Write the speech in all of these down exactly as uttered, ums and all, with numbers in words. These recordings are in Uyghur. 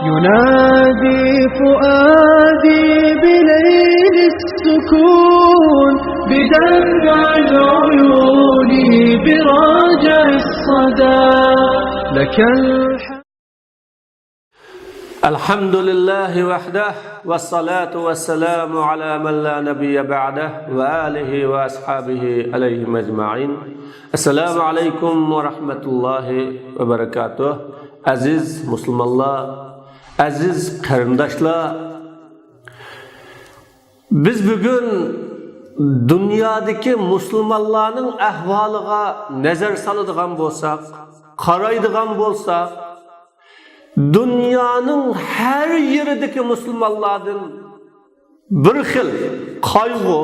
ينادي فؤادي بليل السكون، بدمع العيون، برجع الصدى، لك الحمد. الحمد لله وحده، والصلاة والسلام على من لا نبي بعده، وآله وأصحابه عليهم أجمعين. السلام عليكم ورحمة الله وبركاته. ئەزىز مۇسۇلمانلار، ئەزىز قېرىنداشلار، بىز بۈگۈن دۇنيادىكى مۇسۇلمانلارنىڭ ئەھۋالىغا نەزەر سالىدىغان بولساق، قارايدىغان بولساق، دۇنيانىڭ ھەر يېرىدىكى مۇسۇلمانلاردىن بىر خىل قايغۇ،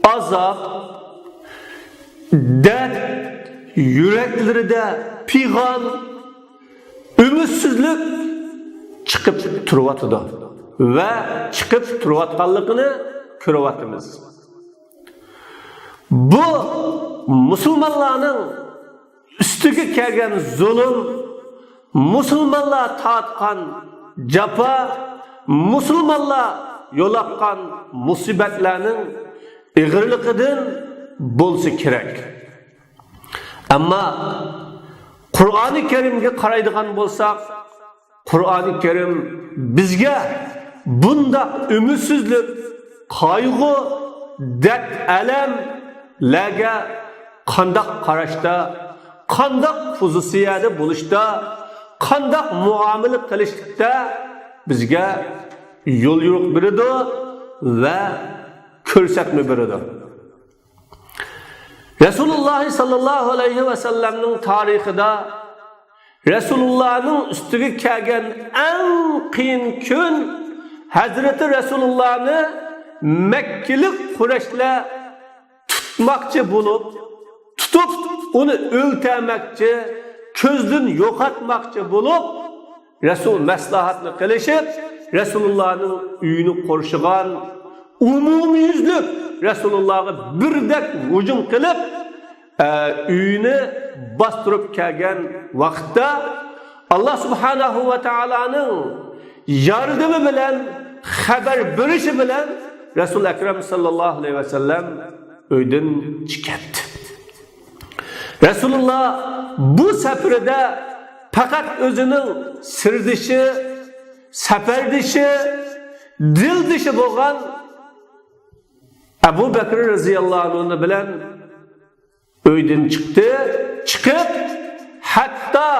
ئازاب، دەرد، يۈرەكلىرىدە پىغان، ئۈمىدسىزلىك چىقىپ تۇرۇۋاتىدۇ ۋە چىقىپ تۇرۇۋاتقانلىقىنى كۆرۈۋاتىمىز. بۇ مۇسۇلمانلارنىڭ ئۈستىگە كەلگەن زۇلۇم، مۇسۇلمانلار تارتقان جاپا، مۇسۇلمانلار يولۇققان مۇسىبەتلەرنىڭ ئېغىرلىقىدىن بولسا كېرەك. ئەمما قۇرئانى كەرىمگە قارايدىغان بولساق، قۇرئانى كەرىم بىزگە بۇنداق ئۈمىدسىزلىك، قايغۇ، دەرد-ئەلەملەرگە قانداق قاراشتا، قانداق پوزىتسىيەدە بولۇشتا، قانداق مۇئامىلە قىلىشلىقتا بىزگە يوليورۇق بېرىدۇ ۋە كۆرسەتمە بېرىدۇ. رەسۇلۇللاھ ساللاللاھۇ ئەلەيھى ۋەسەللەمنىڭ تارىخىدا رەسۇلۇللاھنىڭ ئۈستىگە كەلگەن ئەڭ قىيىن كۈن، ھەزرىتى رەسۇلۇللاھنى مەككىلىك قۇرەيشلەر تۇتماقچى بولۇپ، تۇتۇپ، ئۇنى ئۆلتۈرمەكچى، كۆزدىن يوقاتماقچى بولۇپ، رەسۇل مەسلىھەتنى قىلىشىپ، رەسۇلۇللاھنىڭ ئۆيىنى قورشىغان، ئومۇميۈزلۈك رەسۇلۇللاھقا بىردەك ھۇجۇم قىلىپ، ئە، ئۆيىنى باستۇرۇپ كەلگەن ۋاقىتتا، ئاللا سۇبھانەھۇ ۋە تائالانىڭ ياردىمى بىلەن، خەۋەر بېرىشى بىلەن رەسۇل ئەكرەم ساللاللاھۇ ئەلەيھى ۋەسەللەم ئۆيدىن چىقىپ كەتتى. رەسۇلۇللا بۇ سەپىرىدە پەقەت ئۆزىنىڭ سىردىشى، سەپەردىشى، دىلدىشى بولغان ئەبۇ بەكرى رەزىياللاھۇ ئەنھۇ بىلەن ئۆيدىن چىقتى. چىقىپ، ھەتتا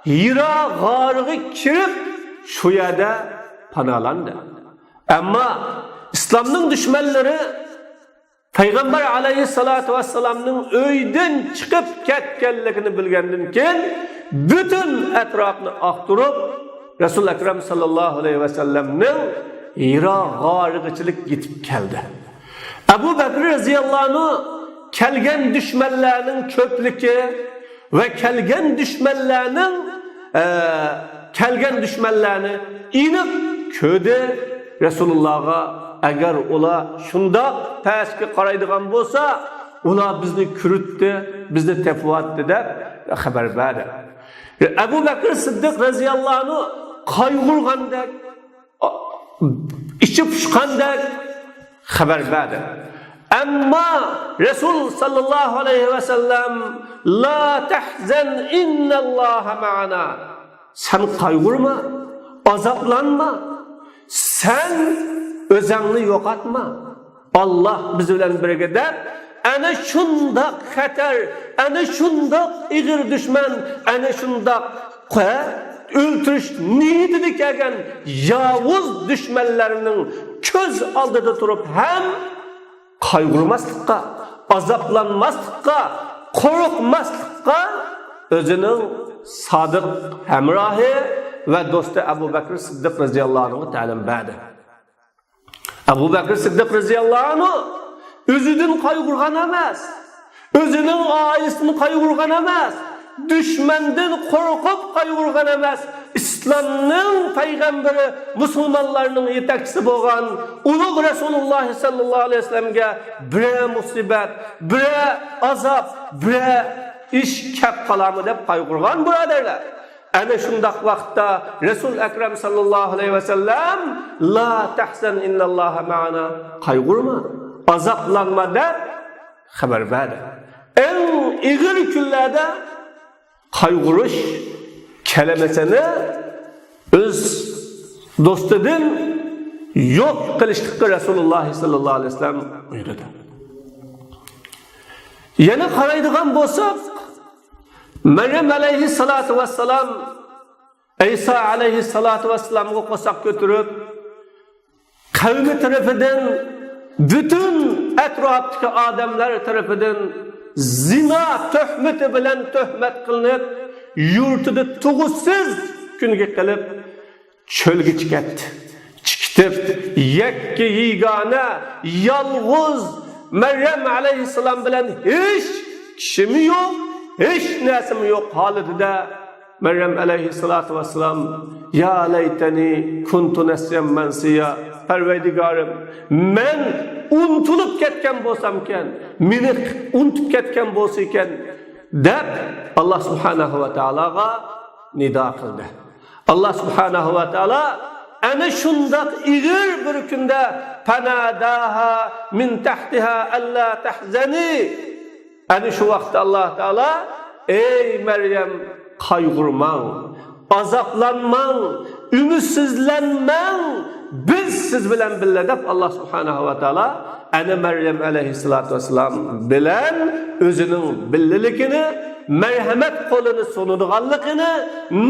ھىرا غارىغا كىرىپ، شۇ يەردە پاناھلاندى. ئەمما ئىسلامنىڭ دۈشمەنلىرى پەيغەمبەر ئەلەيھىسسالاتۇ ۋەسسالامنىڭ ئۆيدىن چىقىپ كەتكەنلىكىنى بىلگەندىن كېيىن، پۈتۈن ئەتراپنى ئاختۇرۇپ، رەسۇل ئەكرەم ساللاللاھۇ ئەلەيھى ۋەسەللەمنىڭ ھىرا غارىغىچىلىك يېتىپ كەلدى. ئەبۇ بەكرى رەزىياللاھۇ ئەنھۇ كەلگەن دۈشمەنلەرنىڭ كۆپلۈكى ۋە كەلگەن دۈشمەنلەرنىڭ، ئە، كەلگەن دۈشمەنلەرنى ئېنىق كۆردى. رەسۇلۇللاھقا، ئەگەر ئۇلار شۇنداق پەسكە قارايدىغان بولسا، ئۇلار بىزنى كۆرۈتتى، بىزنى تېپىۋاتتى دەپ خەۋەر بەردى. ئەبۇ بەكرى سىددىق رەزىياللاھۇ ئەنھۇ قايغۇرغاندەك، ئىچى پۇشقاندەك خەۋەر بەردى. ئەمما رەسۇل ساللاللاھۇ ئەلەيھى ۋەسەللەم، لا تەھزەن ئىننەللاھە مەئەنا. سەن قايغۇرما، ئازابلانما، سەن ئۆزۈڭنى يوقاتما. ئاللا بىز بىلەن بىرگە دەپ، ئەنە شۇنداق خەتەر، ئەنە شۇنداق ئېغىر دۈشمەن، ئەنە شۇنداق قە-، ئۆلتۈرۈش نىيىتىدە كەلگەن ياۋۇز دۈشمەنلەرنىڭ كۆز ئالدىدا تۇرۇپ ھەم قايغۇرماسلىققا، ئازابلانماسلىققا، قورقماسلىققا ئۆزىنىڭ سادىق ھەمراھى ۋە دوستى ئەبۇ بەكرى سىددىق رەزىياللاھۇ ئەنھۇغا تەلىم بەردى. ئەبۇ بەكرى سىددىق رەزىياللاھۇ ئەنھۇ ئۆزىدىن قايغۇرغان ئەمەس، ئۆزىنىڭ ئائىلىسىدىن قايغۇرغان ئەمەس، دۈشمەندىن قورقۇپ قايغۇرغان ئەمەس، ئىسلامنىڭ پەيغەمبىرى، مۇسۇلمانلارنىڭ يېتەكچىسى بولغان ئۇلۇغ رەسۇلۇللاھ ساللاللاھۇ ئەلەيھى ۋەسەللەمگە بىرەر مۇسىبەت، بىرەر ئازاب، بىرەر ئىش كەپ قالامۇ دەپ قايغۇرغان، بۇرادەرلەر. ئەنە شۇنداق ۋاقىتتا رەسۇل ئەكرەم ساللاللاھۇ ئەلەيھى ۋەسەللەم، «لا تەھزەن ئىنناللاھە مەئانا»، قايغۇرما، ئازابلانما دەپ خەۋەر بەردى. ئەڭ ئېغىر كۈنلەردە قايغۇرۇش كەلىمىسىنى ئۆز دوستىدىن يوق قىلىشلىققا رەسۇلۇللاھ ساللاللاھۇ ئەلەيھى ۋەسەللەم بۇيرۇدى. يەنە قارايدىغان بولساق، مەريەم ئەلەيھىسسالاتۇ ۋەسسالام ئەيسا ئەلەيھىسسالاتۇ ۋەسسالامغا قورساق كۆتۈرۈپ، قەۋمى تەرىپىدىن، پۈتۈن ئەتراپتىكى ئادەملەر تەرىپىدىن زىنا تۆھمىتى بىلەن تۆھمەت قىلىنىپ، يۇرتىدا تۇغۇتسىز كۈنگە قېلىپ، چۆلگە چىقىتتى. چىقىتىپ، يەككە يېگانە، يالغۇز مەريەم ئەلەيھىسسالام بىلەن ھېچ كىشىمۇ يوق، ھېچ نەرسىمۇ يوق ھالىتىدە، مەريەم ئەلەيھىسسالاتۇ ۋەسسالام، «يا لەيتەنى كۇنتۇ نەسىيەن مەنسىيا»، پەرۋەردىگارىم، مەن ئۇنتۇلۇپ كەتكەن بولسامكەن، مېنى ئۇنتۇپ كەتكەن بولسىكەن، دەپ، ئاللا سۇبھانەھۇ ۋە تائالاغا نىدا قىلدى. ئاللا سۇبھانەھۇ ۋە تائالا ئەنە شۇنداق ئېغىر بىر كۈندە، «فناداها من تحتها ألا تحزني»، ئەنە شۇ ۋاقىتتا ئاللا تائالا، «ئەي مەريەم، قايغۇرماڭ، ئازابلانماڭ، ئۈمىدسىزلەنمەڭ، بىز سىز بىلەن بىللە» دەپ، ئاللا سۇبھانەھۇ ۋە تائالا ئەنە مەريەم ئەلەيھىسسالاتۇ ۋەسسالام بىلەن ئۆزىنىڭ بىللىلىكىنى، مەرھەمەت قولىنى سۇنىدىغانلىقىنى،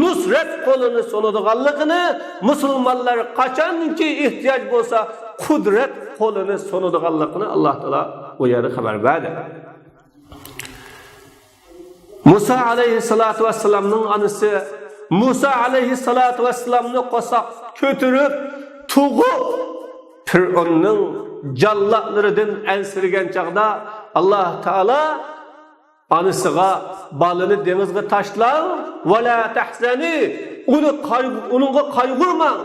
نۇسرەت قولىنى سۇنىدىغانلىقىنى، مۇسۇلمانلار قاچانكى ئېھتىياج بولسا، قۇدرەت قولىنى سۇنىدىغانلىقىنى ئاللا تائالا بۇ يەردە خەۋەر بەردى. مۇسا ئەلەيھىسسالاتۇ ۋەسسالامنىڭ ئانىسى، مۇسا ئەلەيھىسسالاتۇ ۋەسسالامنى قورساق كۆتۈرۈپ تۇغۇپ، پىرئوننىڭ جاللاتلىرىدىن ئەنسىرىگەن چاغدا، ئاللا تائالا ئانىسىغا، «بالىنى دېڭىزغا تاشلاڭ، ۋەلا تەھزەنى، ئۇنى قايغۇ-، ئۇنىڭغا قايغۇرماڭ،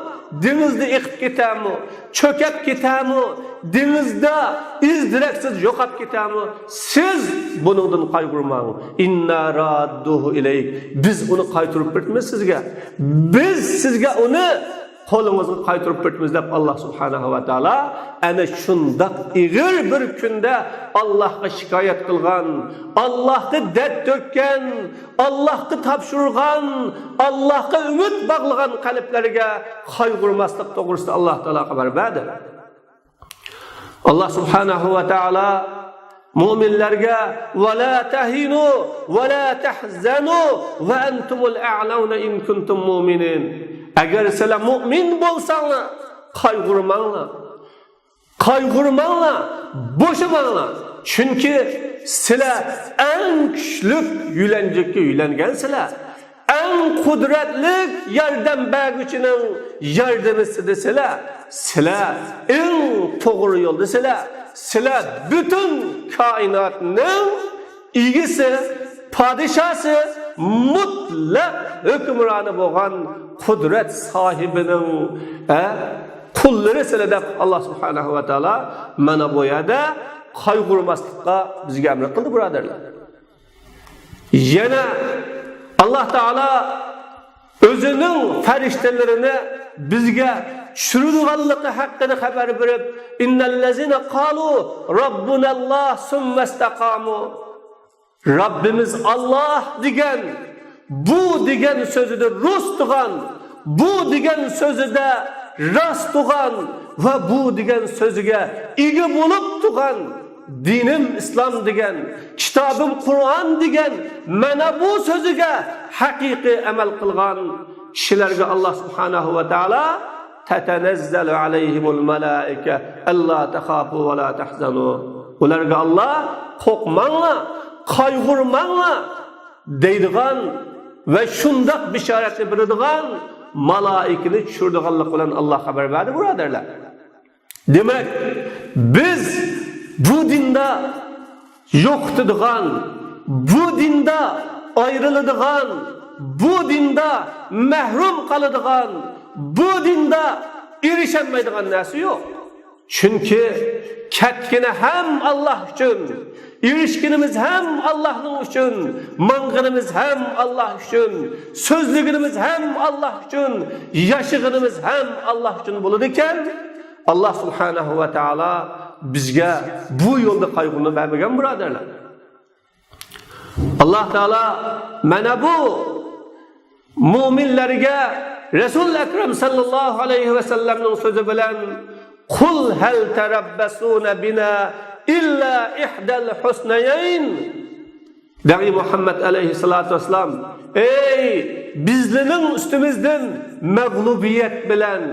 دېڭىزدا ئېقىپ كېتەمۇ، چۆكەپ كېتەمۇ، دېڭىزدا ئىز دېرەكسىز يوقاپ كېتەمۇ، سىز بۇنىڭدىن قايغۇرماڭ. إنا رادوه إليك، بىز ئۇنى قايتۇرۇپ بېرىمىز سىزگە. بىز سىزگە ئۇنى قولىڭىزغا قايتۇرۇپ بېرىمىز» دەپ، ئاللا سۇبھانەھۇ ۋە تائالا ئەنە شۇنداق ئېغىر بىر كۈندە ئاللاھقا شىكايەت قىلغان، ئاللاھقا دەرد تۆككەن، ئاللاھقا تاپشۇرغان، ئاللاھقا ئۈمىد باغلىغان قەلبلەرگە قايغۇرماسلىق توغرىسىدا ئاللا تائالا خەۋەر بەردى. ئاللا سۇبھانەھۇ ۋە تائالا مۆمىنلەرگە، «ۋەلا تەھىنۇ ۋەلا تەھزەنۇ ۋە ئەنتۇمۇل ئەئلەۋنە ئىن كۇنتۇم مۇئمىنىن»، ئەگەر سىلەر مۆمىن بولساڭلار، قايغۇرماڭلار. قايغۇرماڭلار، بوشىماڭلار. چۈنكى سىلەر ئەڭ كۈچلۈك يۆلەنجۈككە يۆلەنگەنسىلەر. ئەڭ قۇدرەتلىك ياردەم بەرگۈچىنىڭ ياردىمىسىدىسىلەر. سىلەر ئەڭ توغرا يولدىسىلەر. سىلەر پۈتۈن كائىناتنىڭ ئىگىسى، پادىشاسى، مۇتلەق ھۆكۈمرانى بولغان قۇدرەت ساھىبىنىڭ، ئە، قۇللىرىسىلەر دەپ، ئاللا سۇبھانەھۇ ۋە تائالا مانا بۇ يەردە قايغۇرماسلىققا بىزگە ئەمر قىلدى، بۇرادەرلەر. يەنە ئاللا تائالا ئۆزىنىڭ پەرىشتىلىرىنى بىزگە چۈشۈرىدىغانلىقى ھەققىدە خەۋەر بېرىپ، «إن الذين قالوا ربنا الله ثم استقاموا». رەببىمىز ئاللا دېگەن، بۇ دېگەن سۆزىدە راست تۇرغان، بۇ دېگەن سۆزىدە راست تۇرغان ۋە بۇ دېگەن سۆزىگە ئىگە بولۇپ تۇرغان، دىنىم ئىسلام دېگەن، كىتابىم قۇرئان دېگەن، مانا بۇ سۆزىگە ھەقىقىي ئەمەل قىلغان كىشىلەرگە ئاللا سۇبھانەھۇ ۋە تائالا «تتنزل عليهم الملائكة ألا تخافوا ولا تحزنوا». ئۇلارغا ئاللا «قورقماڭلار، قايغۇرماڭلار» دەيدىغان ۋە شۇنداق بېشارەتنى بېرىدىغان مالائىكىنى چۈشۈرىدىغانلىقى بىلەن ئاللا خەۋەر بەردى، بۇرادەرلەر. دېمەك، بىز بۇ دىندا يوقىتىدىغان، بۇ دىندا ئايرىلىدىغان، بۇ دىندا مەھرۇم قالىدىغان، بۇ دىندا ئېرىشەلمەيدىغان نەرسە يوق. چۈنكى كەتكىنى ھەم ئاللا ئۈچۈن، ئېرىشكىنىمىز ھەم ئاللاھنىڭ ئۈچۈن، ماڭغىنىمىز ھەم ئاللاھ ئۈچۈن، سۆزلىگىنىمىز ھەم ئاللاھ ئۈچۈن، ياشىغىنىمىز ھەم ئاللاھ ئۈچۈن بولىدىكەن. ئاللاھ سۇبھانەھۇ ۋە تائالا بىزگە بۇ يولدا قايغۇنى بەرمىگەن، بۇرادەرلەر. ئاللاھ تائالا مانا بۇ مۆمىنلەرگە رەسۇل ئەكرەم ساللاللاھۇ ئەلەيھى ۋەسەللەمنىڭ سۆزى بىلەن، قۇل ھەل تەرەببەسۇنە بىنا ئىللا ئىھدەل ھۇسنەيەين دەڭ، ئەي مۇھەممەد ئەلەيھىسسالاتۇ ۋەسسالام، ئەي بىزلىنىڭ ئۈستىمىزدىن مەغلۇبىيەت بىلەن،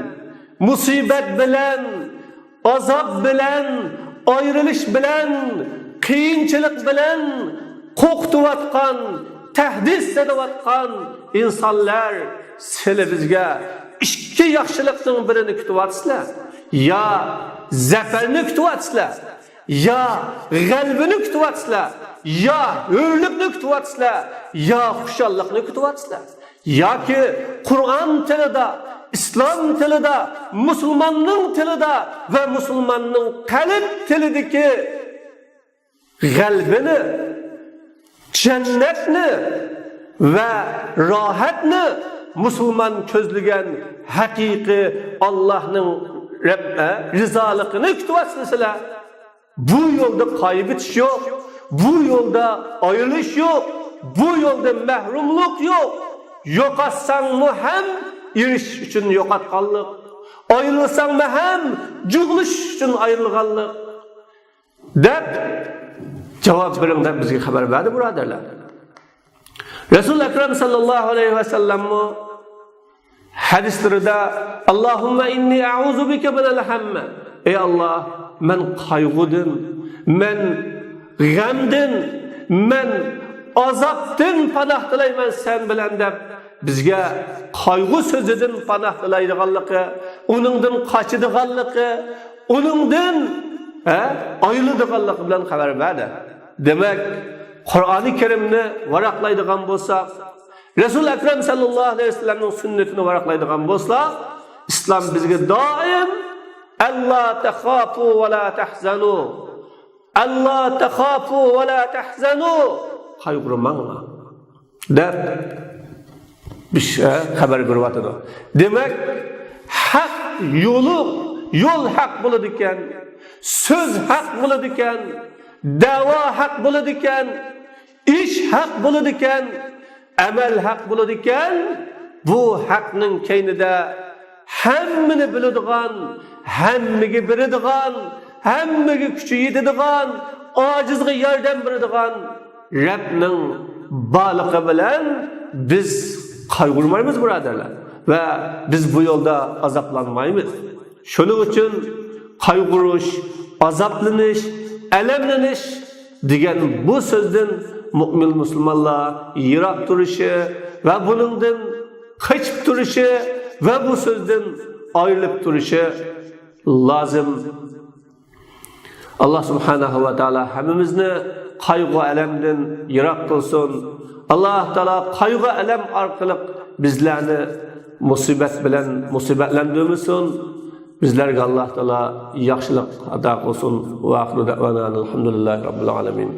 مۇسىبەت بىلەن، ئازاب بىلەن، ئايرىلىش بىلەن، قىيىنچىلىق بىلەن قورقۇتۇۋاتقان، تەھدىت سېلىۋاتقان ئىنسانلار، سىلى بىزگە ئىككى ياخشىلىقنىڭ بىرىنى كۈتۈۋاتىسىلەر. يا زەپەرنى كۈتۈۋاتىسىلەر، يا غەلىبىنى كۈتۈۋاتىسىلەر، يا ھۆرلۈكنى كۈتۈۋاتىسىلەر، يا خۇشاللىقنى كۈتۈۋاتىسىلەر. ياكى قۇرئان تىلىدا، ئىسلام تىلىدا، مۇسۇلماننىڭ تىلىدا ۋە مۇسۇلماننىڭ قەلب تىلىدىكى غەلىبىنى، جەننەتنى ۋە راھەتنى مۇسۇلمان كۆزلىگەن ھەقىقىي ئاللاھنىڭ رەب-، ئە، رىزالىقىنى كۈتۈۋاتىسىلەر. بۇ يولدا قايىۋېتىش يوق، بۇ يولدا ئايرىلىش يوق، بۇ يولدا مەھرۇملۇق يوق. يوقاتساڭمۇ ھەم ئېرىشىش ئۈچۈن يوقاتقانلىق، ئايرىلساڭمۇ ھەم جۇغلىشىش ئۈچۈن ئايرىلغانلىق، دەپ جاۋاب بېرىڭ دەپ بىزگە خەۋەر بەردى، بۇرادەرلەر. رەسۇل ئەكرەم ساللاللاھۇ ئەلەيھى ۋەسەللەممۇ ھەدىسلىرىدە، «ئاللاھۇممە ئىننى ئەئۇزۇ بىكە مىنەل ھەممە.» ئەي ئاللاھ، مەن قايغۇدىن، مەن غەمدىن، مەن ئازابتىن پاناھ تىلەيمەن سەن بىلەن دەپ، بىزگە قايغۇ سۆزىدىن پاناھ تىلەيدىغانلىقى، ئۇنىڭدىن قاچىدىغانلىقى، ئۇنىڭدىن، ھە، ئايرىلىدىغانلىقى بىلەن خەۋەر بەردى. دېمەك، قۇرئانى كەرىمنى ۋاراقلايدىغان بولساق، رەسۇل ئەكرەم ساللاللاھۇ ئەلەيھى ۋەسەللەمنىڭ سۈننىتىنى ۋاراقلايدىغان بولساق، ئىسلام بىزگە دائىم، «ئەللا تەخافۇ ۋە لا تەھزەنۇ، ئەللا تەخافۇ ۋە لا تەھزەنۇ، قايغۇرماڭلار» دەپ بىز، ھە، خەۋەر بېرىۋاتىدۇ. دېمەك، ھەق يولى، يول ھەق بولىدىكەن، سۆز ھەق بولىدىكەن، دەۋا ھەق بولىدىكەن، ئىش ھەق بولىدىكەن، ئەمەل ھەق بولىدىكەن. بۇ ھەقنىڭ كەينىدە ھەممىنى بىلىدىغان، ھەممىگە بېرىدىغان، ھەممىگە كۈچى يېتىدىغان، ئاجىزغا ياردەم بېرىدىغان رەبنىڭ بارلىقى بىلەن بىز قايغۇرمايمىز، بۇرادەرلەر. ۋە بىز بۇ يولدا ئازابلانمايمىز. شۇنىڭ ئۈچۈن قايغۇرۇش، ئازابلىنىش، ئەلەملىنىش دېگەن بۇ سۆزدىن مۆمىن مۇسۇلمانلار يىراق تۇرۇشى ۋە بۇنىڭدىن قېچىپ تۇرۇشى ۋە بۇ سۆزدىن ئايرىلىپ تۇرۇشى لازىم. ئاللاھ سۇبھانەھۇ ۋە تائالا ھەممىمىزنى قايغۇ-ئەلەمدىن يىراق قىلسۇن. ئاللاھ تائالا قايغۇ-ئەلەم ئارقىلىق بىزلەرنى مۇسىبەت بىلەن مۇسىبەتلەندۈرمىسۇن. بىزلەرگە ئاللاھ تائالا ياخشىلىق ئاتا قىلسۇن. ۋە ئاخىرۇ دەئۋانا ئەلھەمدۇلىللاھى رەببىل ئالەمىن.